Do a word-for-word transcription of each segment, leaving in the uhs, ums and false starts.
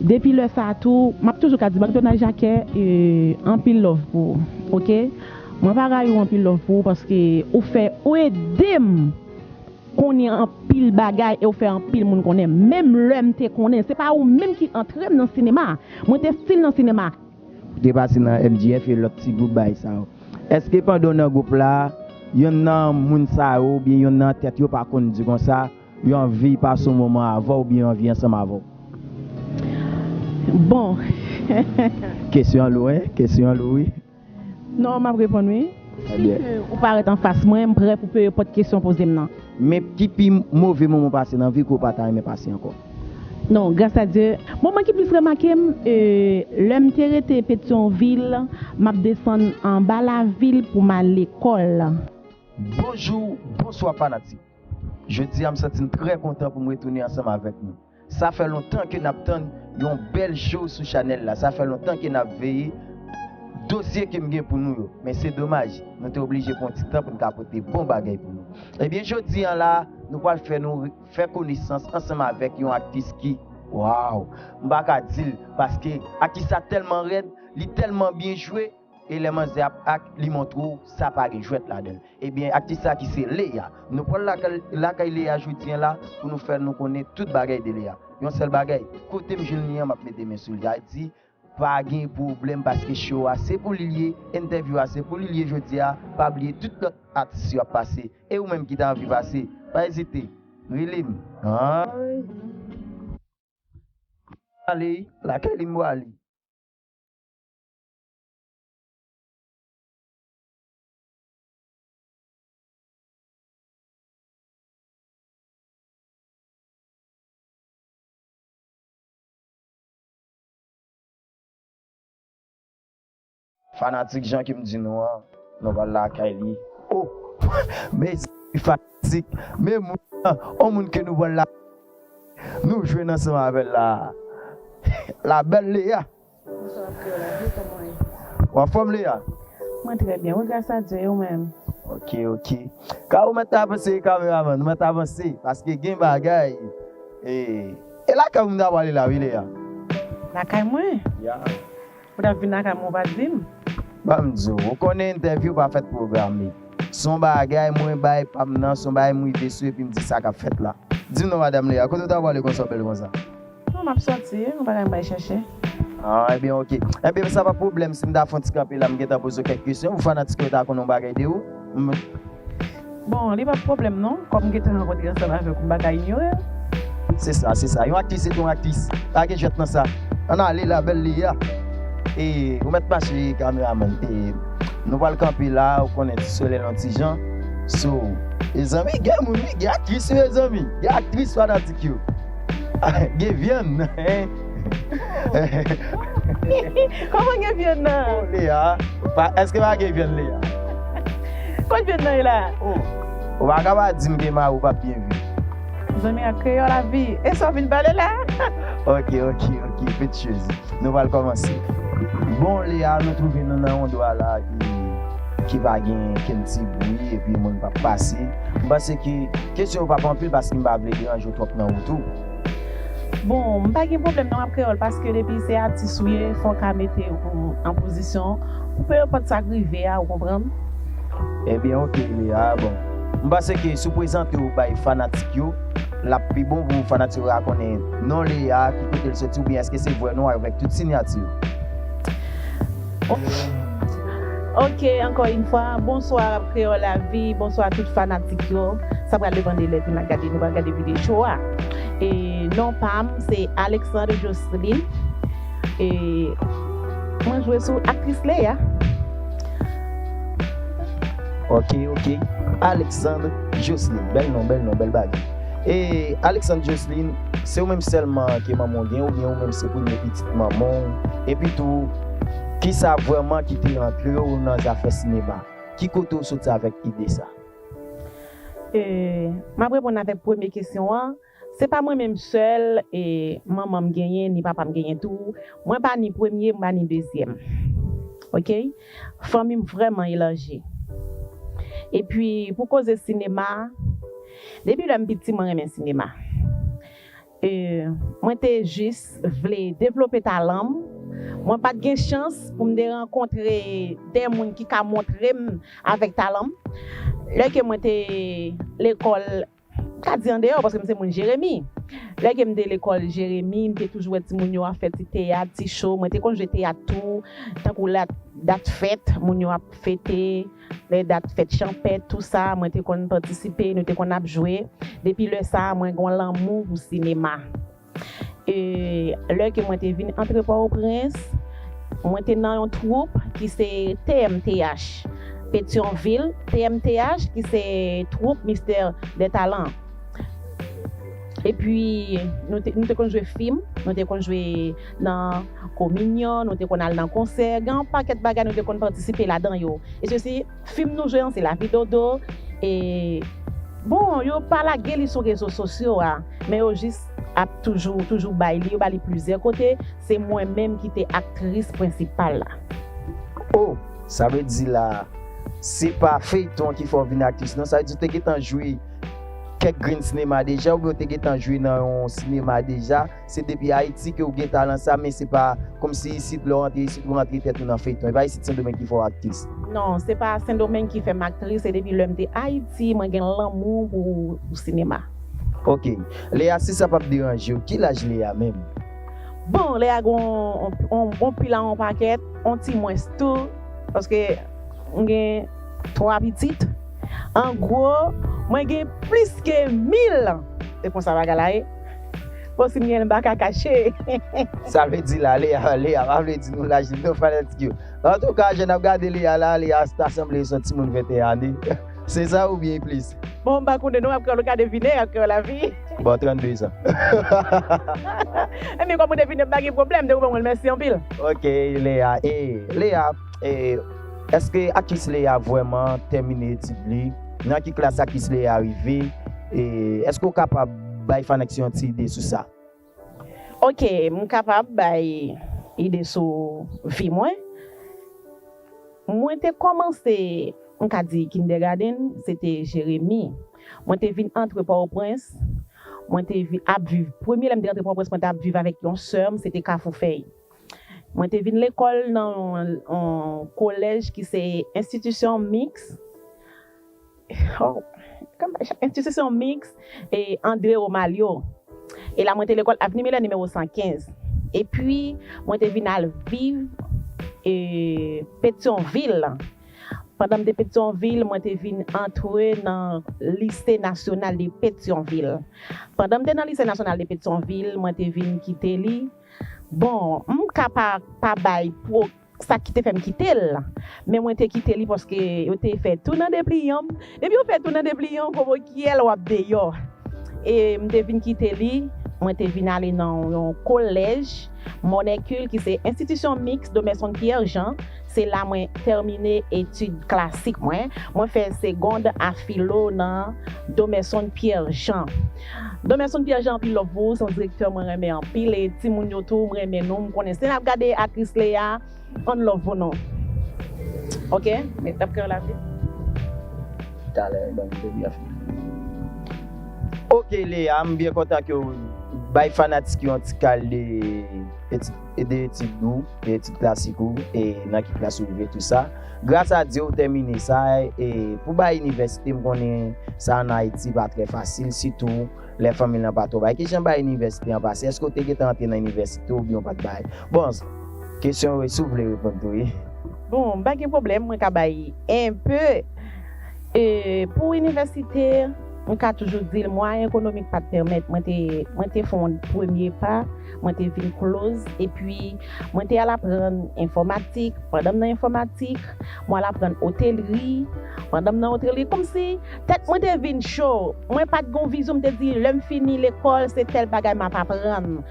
Depi lè sa a tou, m ap toujou ka di McDonald Jacquet, e, anpil love pou ou, oke? Mwen pa rayi w, anpil love pou ou, paske ou fè, ou ede m konnen anpil bagay e ou fè anpil moun konnen. Menm lè m te konnen, se pa ou menm ki antre m nan sinema. Mwen te still nan sinema. Ou te pase nan M G F e lòt ti gwoup bagay sa yo. Èske pandan w nan gwoup la, yonn nan moun sa yo oubyen yonn nan tèt yo pa konn di konsa, yo anvi pase yon moman avè w oubyen yo anvi ansanm avè w? Bon. Kesyon an lou, wi. Kesyon an lou, wi. Non, m ap reponn, wi. Trè byen. Si ke ou parèt anfas mwen, m prè pou pe repòt kesyon w poze m nan. Men ki pi move moman w pase nan vi ke w pa ta renmen pase ankò? Non, gras a Dye. Moman ki plis remake m, e, lè m te rete Petyonvil, m ap desann anba lavil pou m al lekòl. Bonjou, bonswa fanatik. Jodi a, m santi m trè kontan pou m retounen ansanm avèk nou. Sa fè lontan ke n ap tann yon bèl show sou chanèl la. Sa fè lontan ke n ap veye dosye ke m gen pou nou yo. Men se domaj, nou te oblije pran ti tan pou n ka pote bon bagay pou nou. Ebyen, jodi a la, nou pral fè nou re-, fè konesans ansanm avèk yon aktris ki, waw, m pa ka di l, paske aktris sa tèlman rèd, li tèlman byen jwe, e lè manzè ap ak, li montre w sa pa gen jwèt ladan l. Ebyen, aktris sa ki se Léa. Nou pral lakay, lakay Léa jodi a la pou nou fè nou konnen tout bagay de Léa. Yon sèl bagay, kote m jwenn li an, m ap mete men sou li. Sa vle di, pa gen pwoblèm paske show a se pou li l ye, entèvyou a se pou li l ye jodi a. Pa bliye tout lòt atis yo ap pase. E ou menm ki ta anvi pase, pa ezite, rele m. Ay. Ale, lakay li m prale. Fanatik, jan ke m di nou an, nou pral lakay li. Oh! Mezanmi, fanatik, men moun nan, on moun ke nou pral la. Nou jwenn ansanm avè l la. La belle Léa. Bonswa, frè Lavi, kòman w ye? W anfòm, Léa? Mwen trè byen, wi, gras a Dye, e ou menm? Ok, ok. Ka ou mèt avanse, kameramann, ou mèt avanse, paske gen bagay. E, e lakay ou m ta pwale la, wi, Léa. Lakay mwen? Ya. Ou t ap vin lakay mwen, ou pa t di m? Ban m di w, ou konnen entèvyou pa fèt pwograme. Se yon bagay mwen bay pa m nan, se yon bagay m rive sou epi m di sa k ap fèt la. Di m non, madanm Léa, kote w ta pwale konsa w bèl konsa? Non, m ap sòti, wi, yon bagay m bay chèche. Ah, ebyen, ok. Ebyen, sa pa pwoblèm, si m ta fè yon ti kanpe la, m gentan poze w kèk kesyon, pou fanatik yo ta konnen yon bagay de ou. M Bon, li pa pwoblèm non, kòm m gentan rankontre ansanm avèk ou, m pa ka inyore l. Se sa, se sa. Yon aktris se yon aktris. Pa gen jwèt nan sa. Ann ale, la belle Léa. E, ou mèt mache, kameramann. E, nou pral kanpe la, ou konnen ti solèy lan ti jan. So, mezanmi, gen moun, wi, gen aktris, wi, mezanmi. Gen aktris fanatik yo. Gen vyann, hein? Kòman gen vyann nan? Oh, Léa, pa, èske pa gen vyann, Léa? Kot vyann nan ye la? Oh, ou pa ka pa di m gen mari ou p ap byen viv. Zanmi ak kreyòl lavi. E sa w vin pale la? Ok, ok, ok, petite chose. Nou pral kòmanse. Bon, Léa, nou twouve nou nan yon dwa la ki, ki pa gen kenn ti bri, epi moun p ap pase. M panse ke kesyon yo p ap anpil paske m pa vle deranje w twòp nan wout ou. Bon, m pa gen pwoblèm non, m ap kreyòl, paske depi se atis ou ye, fò w ka mete w an pozisyon pou pe repòt sa k rive a, ou konprann? Ebyen, ok, Léa, bon. M panse ke si w prezante w bay fanatik yo, l ap pi bon pou fanatik yo ka konnen non Léa, ki kote l soti, oubyen èske se vrè non avèk tout siyati w. Ok, ankò yon fwa, bonswa Kreyòl Lavi, bonswa tout fanatik yo. Sa pral depann de lè ke n ap gade, nou pral gade videyo a. E non pa m, se Alexandre Jocelyne. E mwen jwe sou aktris Léa. Ok, ok. Alexandre Jocelyne. Bèl non, bèl non, bèl bagay. E Alexandre Jocelyne, se ou menm sèlman ke manman w gen, oubyen ou menm se premye pitit manman w? Epi tou, kisa vrèman ki te rantre w nan zafè sinema? Ki kote w soti avèk ide sa? E, m ap reponn avèk premye kesyon an. Se pa mwen menm sèl, e, manman m genyen, ni papa m genyen tou. Mwen pa ni premye, m pa ni dezyèm. Ok? Fanmi m vrèman elaji. Epi, pou koze sinema, depi lè m piti, mwen renmen sinema. E, mwen te jis vle devlope talan m. Mwen pa t gen chans pou m te rankontre de moun ki ka montre m avèk talan m. Lè ke mwen te lekòl, m ka di andeyò, paske m se moun Jeremi. Lè ke m te lekòl Jeremi, m te toujou wè timoun yo ap fè ti teyat, ti cho. Mwen te konn jwe teyat tou, tankou lè dat fèt, moun yo ap fete, lè dat fèt chanpèt, tou sa, mwen te konn patisipe, nou te konn ap jwe. Depi lè sa a, mwen gen yon lanmou pou sinema. E lè ke mwen te vin antre Pòtoprens, mwen te nan yon twoup ki se T M T H Petyonvil, T M T H ki se twoup Mystère des Talents. Epi, nou te, nou te konn jwe fim, nou te konn jwe nan kominyon, nou te konn al nan konsè, gen yon pakèt bagay nou te konn patisipe ladan yo. E sesi, fim nou jwe an, se Lavi Dodo. E, bon, yo pa lage li sou rezo sosyo a, men yo jis ap toujou, toujou bay li, yo ba li plizyè kote. Se mwen menm ki te aktris prensipal la. Oh, sa vle di la, se pa feyton ki fè w vin aktris, non? Sa vle di w te gentan jwe kèk grenn sinema deja, oubyen w te gentan jwe nan yon sinema deja? Se depi Ayiti ke w gen talan sa, men se pa kòmsi isit, lè w antre isit, ou rantre tèt ou nan feyton. E pa isit Sendomeng ki fè w aktris? Non, se pa Sendomeng ki fè m aktris, se depi lè m te Ayiti, mwen gen lanmou pou, pou sinema. Ok. Lea, si sa p ap deranje w, ki laj Lea menm? Bon, Lea gen yon, yon, yon pil a yon pakèt, yon ti mwens tou, paske m gen twa pitit. An gwo, mwen gen plis ke mil. Se konsa bagay la ye. Bon, si m gen l, m pa ka kache. Sa vle di la, Lea, Lea, pa vle di nou laj li, non, fanatik yo. Antouka, jan n ap gade Lea la, Lea ta sanble yon timoun venteyen ane. Se sa oubyen plis? Bon, m pa konnen non, ap kreyòl ou ka devine, ap kreyòl lavi. Bon, trannde zan. Ebyen, kòm ou devine, m pa gen pwoblèm, depi w ban mwen l, mèsi anpil. Ok, Lea. E, Lea, e, èske aktris Lea vrèman tèmine etid li? Nan ki klas aktris Lea rive? E, èske w kapab bay fanatik yo yon ti ide sou sa? Ok, m kapab bay ide sou vi mwen. Mwen te kòmanse, m ka di kindergarten, se te Jeremi. Mwen te vin antre Pòtoprens. Mwen te vi, ap viv, premye lè m te antre Pòtoprens, mwen te ap viv avèk yon sè m, se te Kafou Fèy. Mwen te vin lekòl nan yon, yon kolèj ki se Institution Mixte. Oh, Institution Mixte e André Romario. E la, mwen te lekòl Avenue Miller nimewo san kenz. Epi, mwen te vin al viv e, Petyonvil. Pandan m te Petyonvil, mwen te vin antre nan Lycée National de Pétion-Ville. Pandan m te nan Lycée National de Pétion-Ville, mwen te vin kite li. Bon, m ka pa, pa bay pwo sa ki te fè m kite l, men mwen te kite li paske yo te fè tou nan depliyan m. Depi yo fè tou nan depliyan w, kobo kyèl w ap deyò. E m te vin kite li, mwen te vin ale nan yon kolèj, Monecule, ki se Institution Mixte Domerson Pierre Jean. Se la mwen tèmine etid klasik mwen. Mwen fè segond a filo nan Domerson Pierre Jean. Domerson Pierre Jean, anpil love pou ou, se yon direktè mwen renmen anpil, e timoun yo tou, mwen renmen nou, m konnen si n ap gade aktris Lea, ann love pou nou. Ok, men t ap kreyòl lavi. Talè, ban m debi a fini. Ok, Lea, m byen kontan ke w bay fanatik yo yon ti kal de etid, de etid ou, de etid klasik ou, e nan ki klas ou rive, tou sa. Gras a Dye, ou tèmine sa, e pou bay inivèsite, m konnen sa ann Ayiti pa trè fasil, sitou lè fanmi lan pa twò bay. Kijan bay inivèsite an pase? Èske w te gentan antre nan inivèsite oubyen w pa t bay? Bon, kesyon yo, si w vle reponn tou, wi. Bon, m pa gen pwoblèm, mwen ka bay enpe. E, pou inivèsite, m ka toujou di l, mwayen ekonomik pa t pèmèt. Mwen te, mwen te fè yon premye pa, mwen te vin close, epi mwen te al aprann enfòmatik. Pandan m nan enfòmatik, mwen al aprann otelri. Pandan m nan otelri, kòmsi tèt mwen te vin cho. Mwen pa t gen yon vizyon, m te di, lè m fini lekòl, se tèl bagay m ap aprann.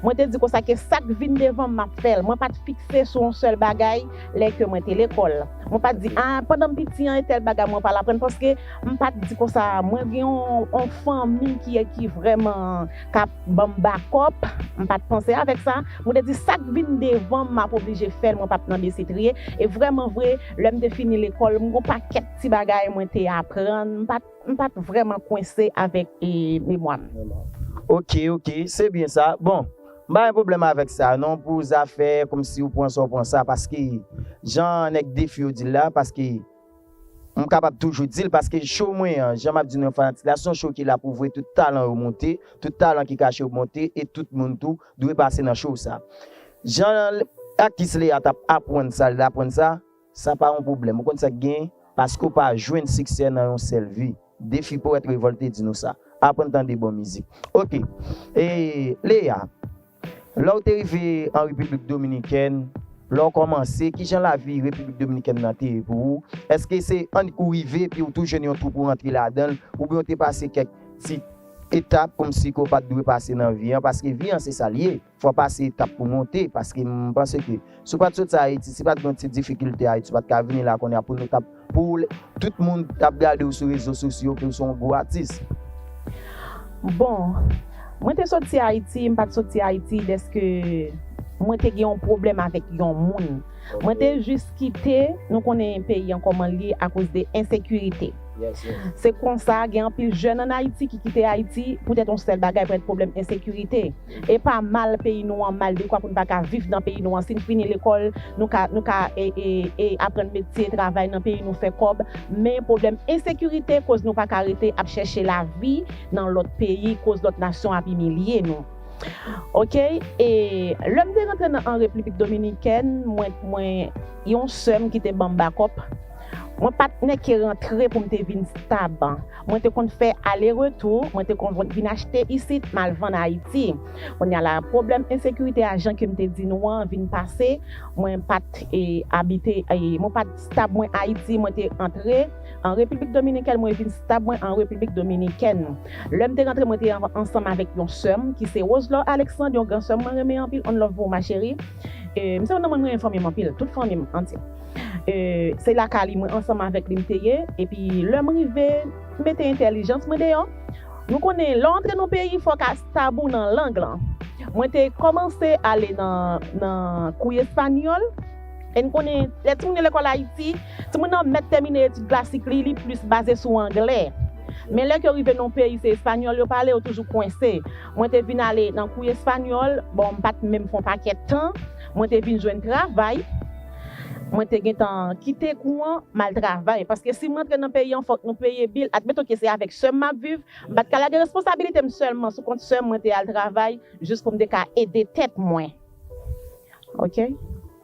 Mwen te di konsa ke sa k vin devan m, m ap fè l. Mwen pa t fikse sou yon sèl bagay lè ke mwen te lekòl. Mwen pa t di, a, pandan m piti an, e tèl bagay mwen pral aprann, paske m pa t di konsa. Mwen gen yon, yon fanmi ki, ki vrèman k ap ban m bakòp. M pa t panse avèk sa. Mwen te di, sa k vin devan m, m ap oblije fè l. Mwen p ap nan desi triye. E vrèman vre, lè m te fini lekòl, m gen yon pakèt ti bagay mwen te aprann. M pa t, m pa t vrèman kwense avèk, e, memwa m. Ok, ok, se byen sa. Bon, m pa gen pwoblèm avèk sa non, pou zafè kòmsi ou pran sa, ou pran sa, paske jan nèg Defi yo di l la, paske m kapab toujou di l, paske show mwen an, jan m ap di nou fanatik la, se yon show ki la pou voye tout talan yo monte, tout talan ki kache yo monte, e tout moun tou dwe pase nan show sa. Jan aktris Lea t ap aprann sa, l aprann sa, sa pa yon pwoblèm. Ou konn sa k gen? Paske w pa jwenn siksè nan yon sèl vi. Defi Powèt Revòlte di nou sa. Aprann tande bon mizik. Ok. E, Lea, lè w te rive an Repiblik Dominikèn, lè w kòmanse, kijan lavi Repiblik Dominikèn nan te ye pou ou? Èske se annik ou rive, epi w tou jwenn yon twou pou w rantre ladan l, oubyen w te pase kèk ti etap kòmsi ke w pa t dwe pase nan vi an? Paske vi an se sa l ye. Fò w pase etap pou w monte, paske m panse ke si w pa t soti Ayiti, si pa t gen yon ti difikilte Ayiti, w pa t ka vini la kounye a pou nou t ap, pou l-, tout moun t ap gade w sou rezo sosyo ke w se yon gwo atis. Bon, mwen te soti Ayiti, m pa t soti Ayiti dèske mwen te gen yon pwoblèm avèk yon moun. Mwen te jis kite, nou konnen peyi an kòman l ye akoz de ensekirite. Se konsa, gen anpil jèn ann Ayiti ki kite Ayiti poutèt yon sèl bagay, poutèt pwoblèm ensekirite. E pa mal peyi nou an mal dekwa pou n pa ka viv nan peyi nou an. Si n fini lekòl, nou ka, nou ka e, e, e aprann metye, travay nan peyi nou, fè kòb. Men pwoblèm ensekirite koz nou pa ka rete ap chèche lavi nan lòt peyi, koz lòt nasyon ap imilye nou. Ok, e lè m te rantre nan an Repiblik Dominikèn, mwen, mwen, yon sè m ki te ban m bakòp. Mwen pa t nèke rantre pou m te vin stab. Mwen te konn fè ale retou, mwen te konn vin achte isit, m al vann Ayiti. Kounye a la, pwoblèm ensekirite a, jan ke m te di nou an, vin pase, mwen pa t e, abite, e, mwen pa t stab mwen Ayiti, mwen te antre an Repiblik Dominikèn, mwen vin stab mwen an Repiblik Dominikèn. Lè m te rantre, mwen te an- ansanm avèk yon sè m ki se Roselor Alexandre, yon gran sè m mwen renmen anpil, on love pou ou ma chérie. E, m se yon nonm mwen renmen fanmi m anpil, tout fanmi m antye. E, se lakay li mwen ansanm avèk li m te ye, epi lè m rive, m mete entèlijans mwen deyò. Nou konnen, lè w antre nan yon peyi, fò w ka stab ou nan lang lan. Mwen te kòmanse ale nan, nan kou espanyòl. E n konnen, lè timoun yo lekòl Ayiti, timoun nan mèt tèmine etid klasik li, li plis baze sou anglè. Men lè ke yo rive nan yon peyi, se espanyòl yo pale, yo toujou kwense. Mwen te vin ale nan kou espanyòl, bon, m pa t menm fè yon pakèt tan. Mwen te vin jwenn travay. Mwen te gentan kite kou an, m al travay. Paske si m rantre nan peyi an, fòk nou peye bil. Admeton ke se avèk sè m m ap viv, m pa t ka lage responsabilite m sèlman sou kont sè m, mwen te al travay jis pou m te ka ede tèt mwen. Ok?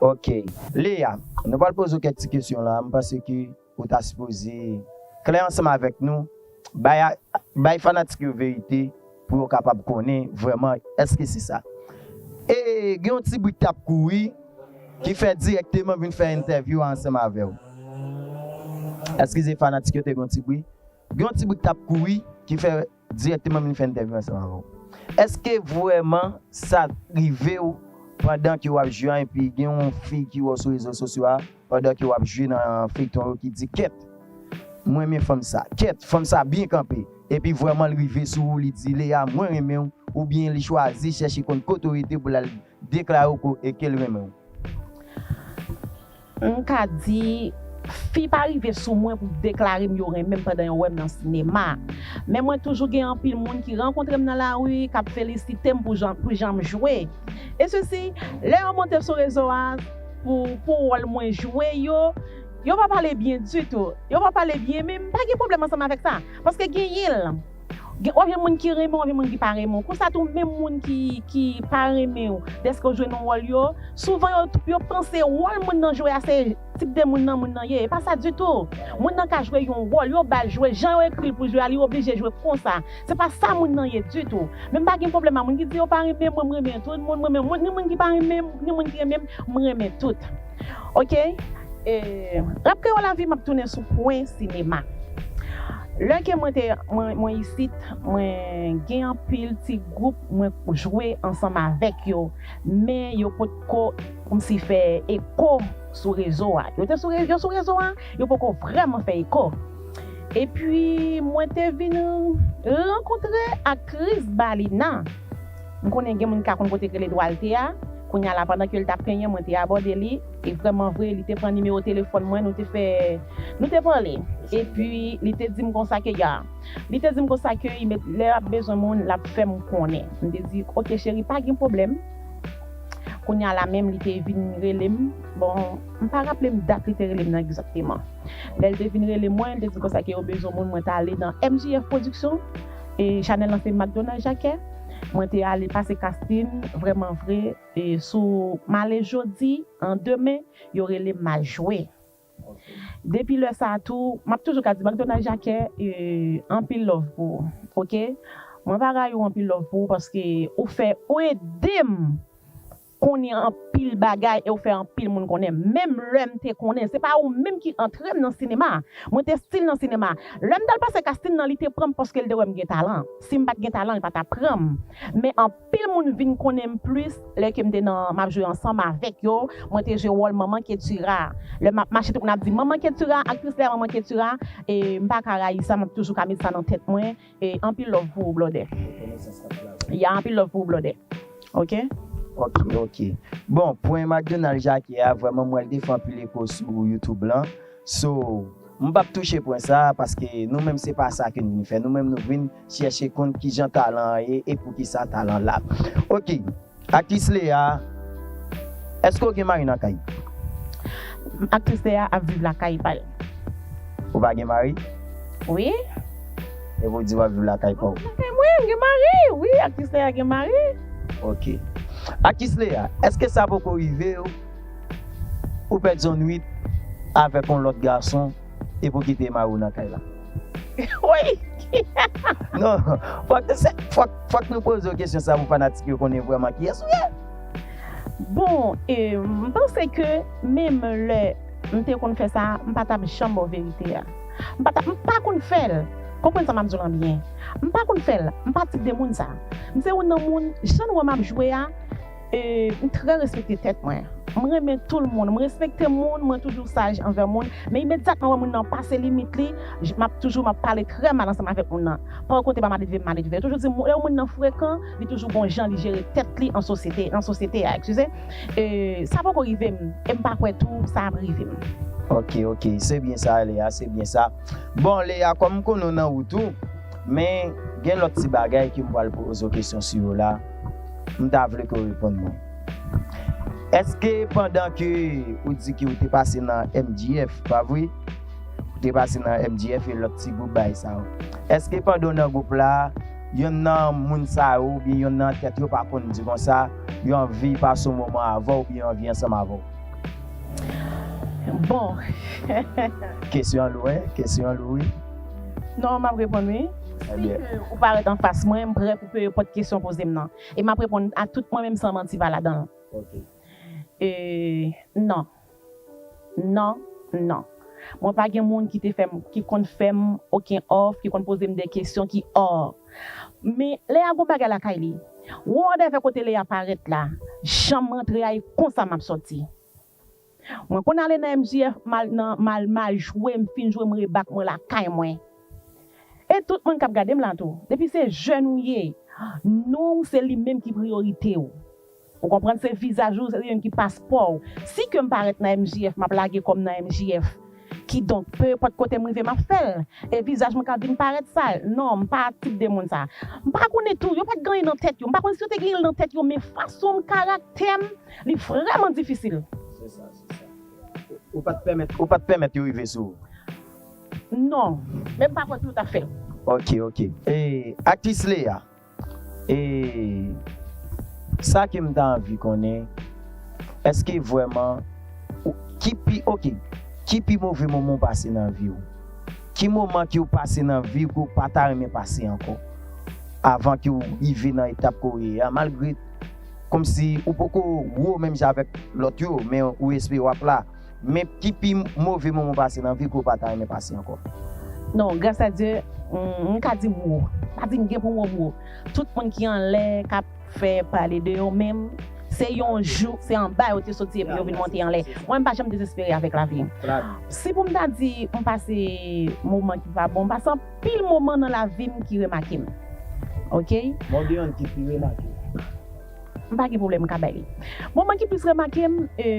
Ok. Lea, nou pral poze w kèk ti kesyon la. M panse ke ou ta sipoze klè ansanm avèk nou, bay, a- bay fanatik yo verite pou yo kapab konnen vrèman èske se sa. E gen yon ti bri k t ap kouri ki fè dirèkteman vin fè entèvyou a ansanm avè w. Eskize, fanatik yo, te gen yon ti bri. Gen yon ti bri k t ap kouri ki fè dirèkteman vin fè entèvyou ansanm avè w. Èske vrèman sa rive w pandan ke w ap jwe a epi gen yon fi ki wè w sou rezo sosyo a pandan ke w ap jwe nan feyton yo ki di kèt, mwen renmen fanm sa, kèt, fanm sa byen kanpe, epi vrèman l rive sou ou, li di Lea, mwen renmen w, oubyen li chwazi chèche konn kote w rete pou l al deklare w ke l renmen w? M ka di, fi pa rive sou mwen pou deklare m yo renmen m pandan yo wè m nan sinema. Men mwen toujou gen anpil moun ki rankontre m nan lari, k ap felisite m pou jan, pou jan m jwe. E sesi, lè yo monte sou rezo a, pou, pou wòl mwen jwe yo, yo pa pale byen ditou. Yo pa pale byen, men m pa gen pwoblèm ansanm avèk sa. Paske genyen l. Gen, w ap jwenn moun ki renmen w, w ap jwenn moun ki pa renmen w. Konsa tou, menm moun ki, ki pa renmen w, dèske w jwe nan wòl yo, souvan yo, yo panse wòl moun nan jwe a se tip de moun nan moun nan ye. E pa sa ditou. Moun nan ka jwe yon wòl, yo ba l jwe, jan yo ekri l pou jwe a, li oblije jwe konsa. Se pa sa moun nan ye ditou. Men m pa gen pwoblèm a moun ki di yo pa renmen mwen, m renmen tout moun, m renmen moun, ni moun ki pa renmen m, ni moun ki renmen m, m renmen tout. Ok? E, Rap Kreyòl Lavi, m ap tounen sou pwen sinema. Lè ke mwen te, mwen, mwen isit, mwen gen anpil ti gwoup mwen jwe ansanm avèk yo, men yo potko kòmsi fè eko sou rezo a. Yo te sou re-, yo sou rezo a, yo poko vrèman fè eko. Epi mwen te vin rankontre ak Chris Balina. M konnen gen moun ki ka konn kote k rele Dwalte a, Kounye a la, pandan ke l t ap penyen, mwen te abòde li. E vrèman vre, li te pran nimewo telefòn mwen, nou te fè, nou te pale. Epi, li te di m konsa ke, ya, li te di m konsa ke li met, lè l ap bezwen moun, l ap fè m konnen. M te di, "Oke, cheri, pa gen pwoblèm." Kounye a la menm, li te vin rele m. Bon, m pa raple m dat li te rele m nan egzakteman. Lè l te vin rele mwen, li te di konsa ke yo bezwen moun, mwen t ale nan M J F Production. E chanèl lan se Macdonald Jacquet. Mwen te ale pase casting, vrèman vre. E sou m ale jodi, an demen, yo rele m al jwe. Depi lè sa a tou, m ap toujou ka di Macdonald Jacquet, e, anpil love pou ou, oke? Mwen pa rayi w, anpil love pou ou, paske ou fè, ou ede m konnen anpil bagay e ou fè anpil moun konnen. Menm lè m te konnen, se pa ou menm ki antre m nan sinema. Mwen te still nan sinema. Lè m t al pase casting nan, li te pran m paske l te wè m gen talan. Si m pa t gen talan, li pa t ap pran m. Men anpil moun vin konnen m plis lè ke m te nan, m ap jwe ansanm avèk yo. Mwen te jwe wòl manman Ketura. Lè m ap mache, tout moun ap di, "Manman Ketura, aktris Lea, manman Ketura." E m pa ka rayi sa, m ap toujou ka met sa nan tèt mwen. E anpil love pou ou, blòdè. Ya, anpil love pou ou, blòdè. Oke? Oke, oke. Bon, pwen Macdonald Jacquet a, vrèman, mwen, l te fè anpil eko sou YouTube lan. So, m p ap touche pwen sa a, paske nou menm, se pa sa ke nou vin fè. Nou menm, nou vin chèche konn kijan talan an ye e poukisa talan la. Oke. Aktris Lea, èske w gen mari nan kay? Aktris Lea ap viv lakay pa l. Ou pa gen mari? Wi. Epi w di w ap viv lakay pa w? Lakay mwen, m gen mari. Wi, aktris Lea gen mari. Oke. Aktris Lea, èske sa poko rive w, ou pèdi yon nwit avèk yon lòt gason epi w kite mari w nan kay la? Wi. Non, fòk, se, fòk, fòk nou poze w kesyon sa pou fanatik yo konnen vrèman kiyès ou ye. Bon, e, m panse ke menm lè m te konn fè sa, m pa t ap janm ba w verite a. M pa t ap, m pa konn fè l. Konprann sa m ap di w lan byen. M pa konn fè l. M pa tip de moun sa. M se youn nan moun, jan nou wè m ap jwe a, e, m trè respekte tèt mwen. M renmen tout moun. M respekte moun, mwen toujou saj anvè moun. Men imedyatman wè moun nan pase limit li, j-, m ap toujou, m ap pale trè mal ansanm avèk moun nan. Pa kote pa maledve, maledve. Yo toujou di, lè yon moun nan frekan, li toujou gon jan li jere tèt li an sosyete, nan sosyete a, eskize. E, sa poko rive m, e m pa kwè tou sa ap rive m. Oke, oke, se byen sa, Lea, se byen sa. Bon, Lea, kòm m konnen w nan wout ou, men gen lòt ti bagay ke m pral poze w kesyon sou yo la, m ta vle ke w reponn mwen. Èske pandan ke ou di ke ou te pase nan M J F, pa vre? Ou te pase nan M J F e lòt ti gwoup bagay sa yo. Èske pandan w nan gwoup la, yonn nan moun sa yo oubyen yonn nan tèt yo pa konn di konsa, yo anvi pase yon moman avè w oubyen yo anvi ansanm avè w? Bon. Kesyon an lou, wi. Kesyon an lou, wi. Non, m ap reponn, wi. Si ke ou parèt anfas mwen, m prè pou peu importe kesyon w poze m nan. E m ap reponn a tout mwen menm san manti pa ladan l. Ok. E, non. Non, non. Mwen pa gen moun ki te fè m, ki konn fè m okenn òf, ki konn poze m de kesyon ki ò. Men Lea gon bagay lakay li. Wòdèvè kote Lea parèt la, jan m rantre a, e konsa m ap sòti. Mwen konn ale nan M J F, m al nan, m al, m al jwe, m fin jwe, m rebak mwen lakay mwen. E tout moun k ap gade m la tou, depi se jèn ou ye, non w se li menm ki priyorite w. Ou konprann, se vizaj ou, se li menm ki paspò w. Si ke m parèt nan M J F, m ap lage kò m nan M J F. Kidonk, peu importe kote m rive, m ap fè l. E vizaj mwen ka vin parèt sal. Non, m pa tip de moun sa. M pa konnen tou, yo pa t gen anyen nan tèt yo. M pa konn si yo te gen anyen nan tèt yo, men fason m, karaktè m, li vrèman difisil. Se sa, se sa. Ou pa t pèmèt, ou pa t pèmèt yo rive sou ou? Non, men m pa kwè tou yo t ap fè l. Ok, ok. E, aktris Lea, e, sa ke m ta anvi konnen, èske vrèman, ou, ki pi, ok, ki pi move moman w pase nan vi w? Ki moman ke w pase nan vi w ke w pa ta renmen pase ankò? Avan ke w rive nan etap ke w ye a, malgre kòmsi ou poko wo menm jan avèk lòt yo, men ou espere w ap la. Men ki pi move moman w pase nan vi ke w pa ta renmen pase ankò? Non, gras a Dye, m, m ka di m wo. Pa di m gen pou m wo, m wo. Tout moun ki anlè, k ap fè pale de yo menm, se yon jou, se anba yo te soti epi yo vin monte anlè. Mwen, m pa janm dezespere avèk lavi. Si pou m ta di m pase moman ki pa bon, m pase anpil moman nan lavi m ki remake m. Ok? Bon, gen yonn ki pi remake. M pa gen pwoblèm, m ka bay li. Moman ki plis remake m, e,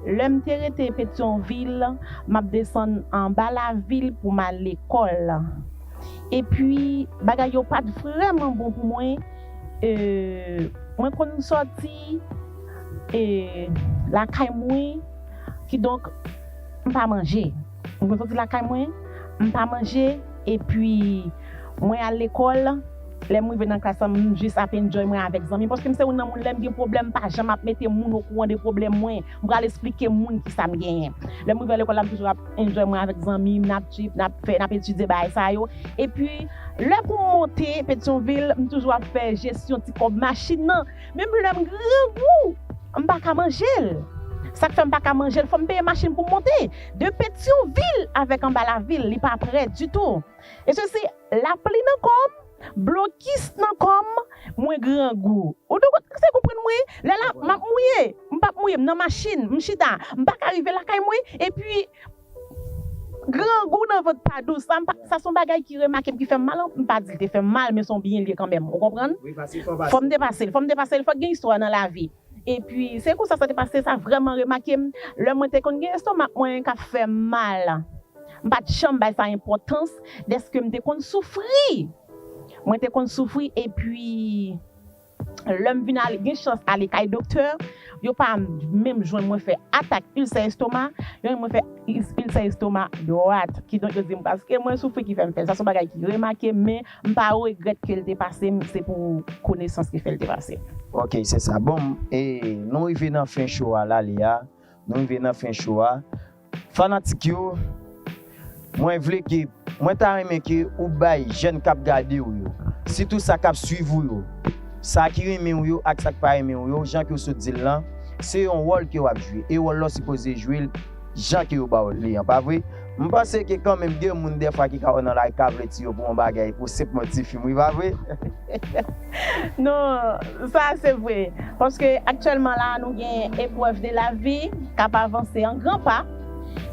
lè m te rete Petyonvil, m ap desann anba lavil pou m al lekòl. Epi, bagay yo pa t vrèman bon pou mwen. E, mwen konn sòti, e, lakay mwen, kidonk, m pa manje. Mwen konn sòti lakay mwen, m pa manje, epi mwen al lekòl. Lè m rive nan klas la, m jis ap enjoy mwen avèk zanmi m, paske m se youn nan moun, lè m gen pwoblèm, m pa janm ap mete moun okouran de pwoblèm mwen. M pral esplike moun kisa m genyen. Lè m rive lekòl la, m toujou ap enjoy mwen avèk zanmi m, n ap trip, n ap fè, n ap etidye bagay sa yo. Epi, lè pou m monte Petyonvil, m toujou ap fè jesyon ti kòb machin nan. Menm lè m grangou, m pa ka manje l. Sa k fè m pa ka manje l, fò m peye machin pou m monte. De Petyonvil avèk anba lavil, li pa prè ditou. E sesi, lapli nan kò m, blokis nan kò m, mwen grangou. Ou te konn, se konprann mwen? Lè la, m ap mouye, m p ap mouye, m nan machin, m chita, m pa ka rive lakay mwen, epi grangou nan vant pa dous. Sa, m pa, sa se yon bagay ki remake m, ki fè m mal, m pa di l te fè m mal, men se yon byen l ye kanmenm. Ou konprann? Wi, paske fò pase. Fò m te pase l, fò m te pase l, fòk gen istwa nan lavi. Epi, se konsa sa te pase, sa vrèman remake m. Lè mwen te konn gen estomak mwen k ap fè m mal, m pa t janm bay sa enpòtans, dèske m te konn soufri. Mwen te konn soufri, epi lè m vin ale, gen chans ale kay doktè, yo pa menm jwenn mwen fè atak ilsè estoma, yo jwenn mwen fè is-, ilsè estoma dwat. Kidonk, yo di m paske mwen soufri ki fè m fè l. Sa se yon bagay ki remake m, men m pa regrèt ke l te pase m, se pou konesans ki fè l te pase. Ok, se sa. Bon, e, nou rive nan fen show a la, Léa. Nou rive nan fen show a. Fanatik yo, mwen vle ke, mwen ta renmen ke ou bay jèn k ap gade w yo, sitou sa k ap swiv ou yo, sa ki renmen w yo ak sa k pa renmen w yo, jan ke w sot di l lan, se yon wòl ke w ap jwe. E wòl la w sipoze jwe l jan ke yo ba w li an, pa vre? M panse ke kanmenm gen moun dèfwa ki ka wè nan lari ka avelti yo pou yon bagay, pou senpman ti fim, wi, pa vre? Non, sa se vre. Paske aktyèlman la, nou gen Eprèv de la Vi k ap avanse an gran pa.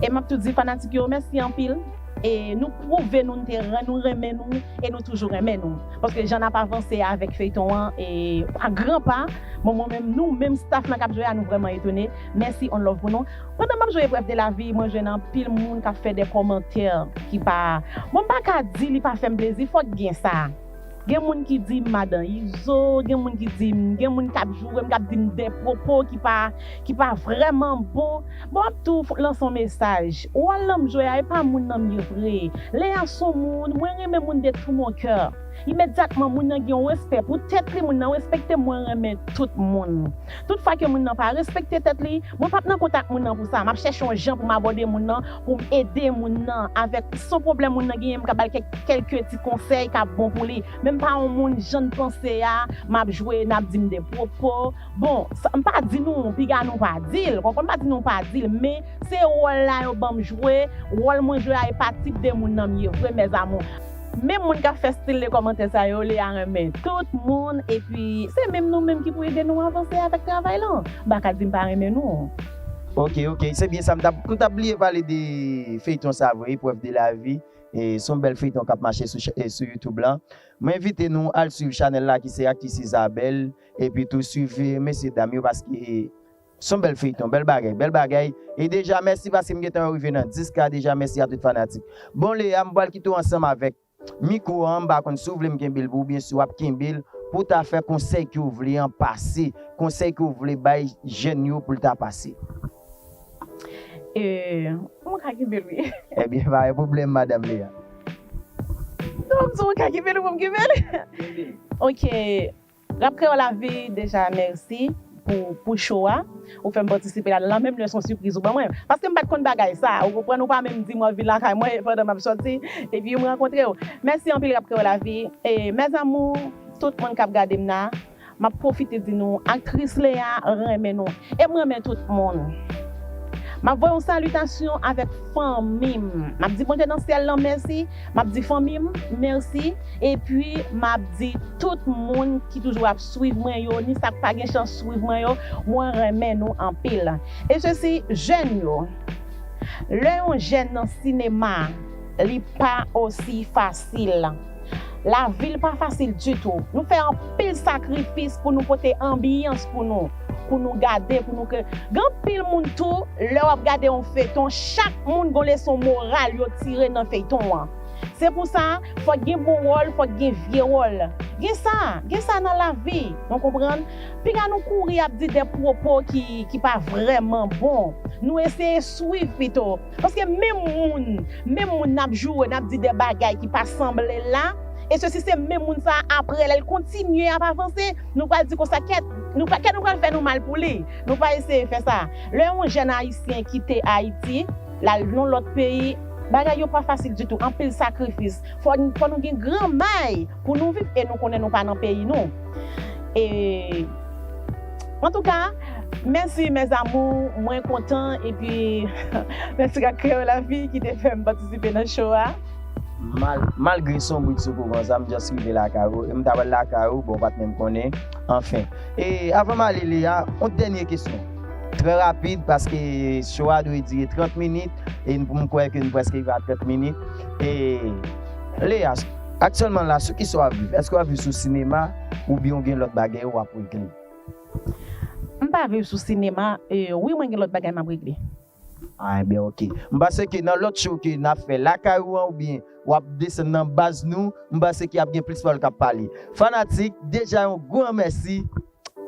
E m ap tou di fanatik yo mèsi anpil. E nou pwouve nou, nou te ren-, nou renmen nou e nou toujou renmen nou. Paske jan n ap avanse avèk feyton an, e a gran pa, bon, mwen menm, nou menm staff lan k ap jwe a, nou vrèman etone. Mèsi, on love pou nou. Pandan m ap jwe Eprèv de la Vi, mwen jwenn anpil moun k ap fè de kòmantè ki pa, bon, m pa ka di li pa fè m plezi, fòk gen sa. Gen moun ki di m madan izo, gen moun ki di m, gen moun k ap joure m, k ap di m de pwopo ki pa, ki pa vrèman bon. Bon, m ap tou f-, lanse yon mesaj. Wòl lan m jwe a, e pa moun nan m ye vre. Léa se yon moun, mwen renmen moun de tout mon cœur. Imedyatman, moun nan gen yon respè pou tèt li, moun nan respekte m, mwen renmen tout moun. Tout fwa ke moun nan pa respekte tèt li, mwen p ap nan kontak moun nan pou sa. M ap chèche yon jan pou m abòde moun nan, pou m ede moun nan avèk son pwoblèm moun nan genyen, m ka ba l kèk, kèlke ti konsèy k ap bon pou li. Men m pa yon moun jan n panse a, m ap jwe, n ap di m de pwopo. Bon, sa, m pa di nou, piga nou pa di l, konprann, m pa di nou pa di l, men se wòl la yo ban m jwe, wòl mwen jwe a, e pa tip de moun nan m ye vre, mes amours. Menm moun k ap fè stil de kòmantè sa yo, Léa renmen tout moun, epi se menm nou menm ki pou ede nou avanse avèk travay lan. M pa ka di m pa renmen nou. Ok, ok, se byen sa. M t ap, m t ap bliye pale de feyton sa vre, Eprèv de la Vi. E, se yon bèl feyton k ap mache sou cha-, e, sou YouTube lan. Mwen envite nou al swiv chanèl la ki se Aktris Isabelle, epi tou swiv, e, mesye dam yo, paske se yon bèl feyton, bèl bagay, bèl bagay. E deja, mèsi paske m gentan rive nan dis K deja, mèsi a tout fanatik. Bon, Léa, m pral kite w ansanm avèk mikwo an, m pa konn si w vle m kenbe l pou ou, oubyen si w ap kenbe l pou w ta fè konsèy ke w vle an pase, konsèy ke w vle bay jèn yo pou l ta pase. E, mwen ka kenbe l, wi. Ebyen, pa gen pwoblèm, madanm Léa. Non, m di mwen ka kenbe l, pou m kenbe l. Ok. Rap Kreyòl Lavi, deja, mèsi pou, pou show a. Ou fè m patisipe ladan l, menm lè se yon sipriz ou ban mwen. Paske m pa t konn bagay sa. Ou konprann, ou pa menm di m w ap vin lakay mwen pandan m ap sòti. Epi m rankontre w. Mèsi anpil, Rap Kreyòl Lavi. E, mes amours, tout moun k ap gade m la, m ap pwofite di nou, Aktris Léa renmen nou. E m renmen tout moun. M ap voye yon salitasyon avèk fanmi m. M ap di Bondye nan syèl lan mèsi. M ap di fanmi m mèsi. Epi, m ap di tout moun ki toujou ap swiv mwen yo, ni sa k pa gen chans swiv mwen yo, mwen renmen nou anpil. E sesi, jèn yo, lè yon jèn nan sinema, li pa osi fasil. Lavi l pa fasil ditou. Nou fè anpil sakrifis pou nou pote anbyans pou nou, pou nou gade, pou nou ke. Gen anpil moun tou, lè w ap gade yon feyton, chak moun gon leson moral yo tire nan feyton an. Se pou sa, fòk gen bon wòl, fòk gen vye wòl. Gen sa, gen sa nan lavi, nou konprann? Piga nou kouri ap di de pwopo ki, ki pa vrèman bon. Nou eseye swiv pito. Paske menm moun, menm moun n ap joure, n ap di de bagay ki pa sanble la, e sesi se menm moun sa a, apre, lè l kontinye ap avanse, nou pral di konsa, kèt, nou pa, kèt nou pral fè nou mal pou li. Nou pa eseye fè sa. Lè yon jèn ayisyen kite Ayiti, l al nan lòt peyi, bagay yo pa fasil ditou, anpil sakrifis. Fò, fò nou gen gran may pou nou viv e nou konnen nou pa nan peyi nou. E, antouka, mèsi, mes amours, mwen kontan, epi mèsi ak Kreyòl Lavi ki te fè m patisipe nan show a. Mal, malgre se yon brik sou kouran sa, m just rive lakay ou. E m ta pral lakay ou, bon, ou pa t menm konnen. Anfen. E avan m ale, Lea, yon dènye kesyon. Trè rapid, paske show a dwe dire trant minit, e m kwè ke nou prèske rive a trant minit. E, Lea, aktyèlman la, sou kisa w ap viv? Èske w ap viv sou sinema, oubyen w gen lòt bagay w ap regle? M pa viv sou sinema, e, wi, mwen gen lòt bagay m ap regle. Ah, ebyen, ok. M panse ke nan lòt show ke n ap fè lakay ou an, oubyen w ap desann nan baz nou, m panse ke ap gen plis pawòl k ap pale. Fanatik, deja yon gran mèsi.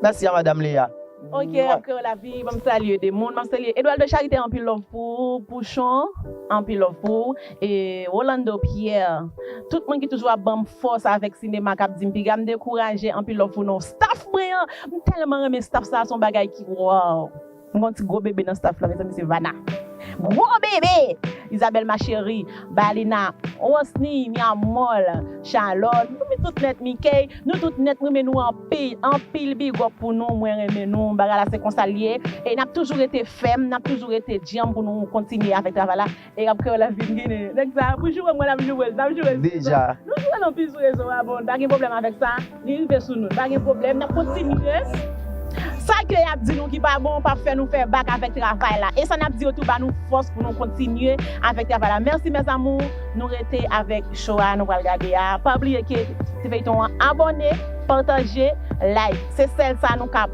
Mèsi a Madanm Lea. Ok, ap Kreyòl Lavi, ban m salye de moun, ban m salye Edouard de Charité, anpil love pou ou, Pouchon, anpil love pou ou, e Rolando Pierre, tout moun ki toujou ap ban m fòs avèk sinema k ap di m piga m dekouraje, anpil love pou nou. Staff mwen an, m tèlman renmen staff sa, se yon bagay ki, wow. M gon ti gwo bebe nan staff la, mezanmi, se Vana. Gwo bebe! Isabelle ma chérie, Balina, Rosny, mi amor, Charlotte, nou tout nèt, Mickey, nou tout nèt, m renmen nou anpil, anpil big up pou nou, mwen renmen nou, bagay la se konsa l ye, e n ap toujou rete fèm, n ap toujou rete djanm pou nou kontinye avèk travay la, e ap Kreyòl Lavi m ginen, nèg sa, pou joure mwen, n ap joure l, n ap joure l. Deja. Nou joure l anpil sou rezo a, bon, pa gen pwoblèm avèk sa. Li rive sou nou. Pa gen pwoblèm, n ap kontinye. Sa ke y ap di nou ki pa bon, p ap fè nou fè bak avèk travay la. E sa n ap di yo tou, ba nou fòs pou nou kontinye avèk travay la. Mèsi, mes amours. Nou rete avèk show a, nou pral gade a. Pa bliye ke ti feyton an abòne, pataje, like. Se sèl sa nou ka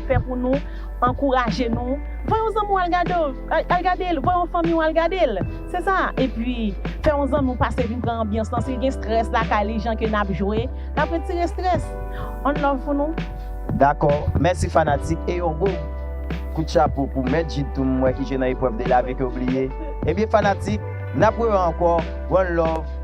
fè pou nou. Ankouraje nou. Voye yon zanmi w al gade, al gade l. Voye yon fanmi w al gade l. Se sa. Epi, fè yon zanmi w pase vin pran anbyans lan. Si l gen strès lakay li, jan ke n ap jwe, n ap retire strès. On love pou nou. Dakò. Mèsi fanatik. E yon gwo kout chapo pou Mèt Jid tou, m wè ki jwe nan eprèv de lavi ke w bliye. Ebyen fanatik, n ap rewè ankò. One love.